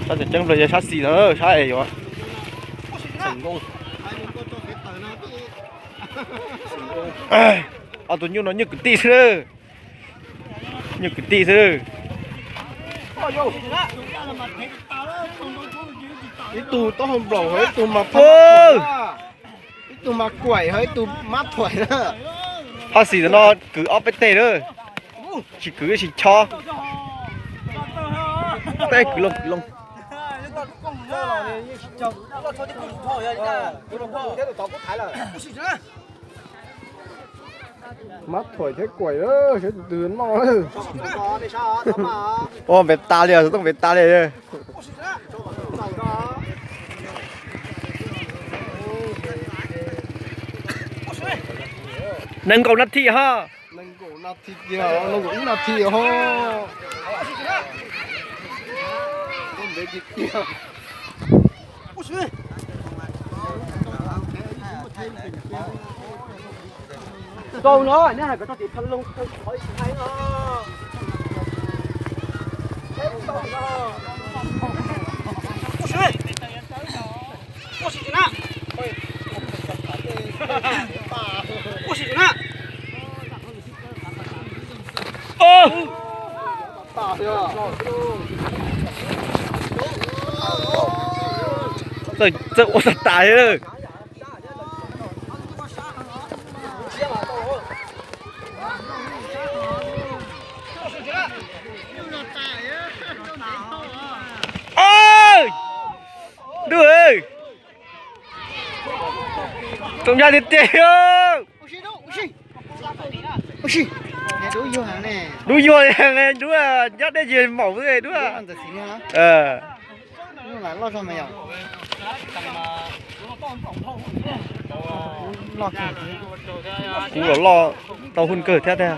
Sab tseem ceeb los yog sab xis no, sab es yuav. Ob tug nyuj no nyuj kwv tij xwb. Nyuj kwv tij xwb. Ib tug taub hau nplaum, ib tug mas, ib tug mas kuaim, ib tug mab thuam na. Hab xis no kwv ob peb teg na, tsis kwv tsis chob. Teb kwv loo kwv loo. Mab thuam thiab kuaim, seb tus twg noj. Ua npev tas li, xov tooj npev tas li. Nees nkaum nas this ho. Nees nkaum nas this ho. Nkaus no, neb hais kom tau tim pha loo, qhov ib hais no. Txawj ua tag tas li. Ntuj, zoo nkauj tiag tiag. Dub yuag, dub nyob deb tsis maum xwb dub. Kuv los loj tau hwj kawg thiab tiag.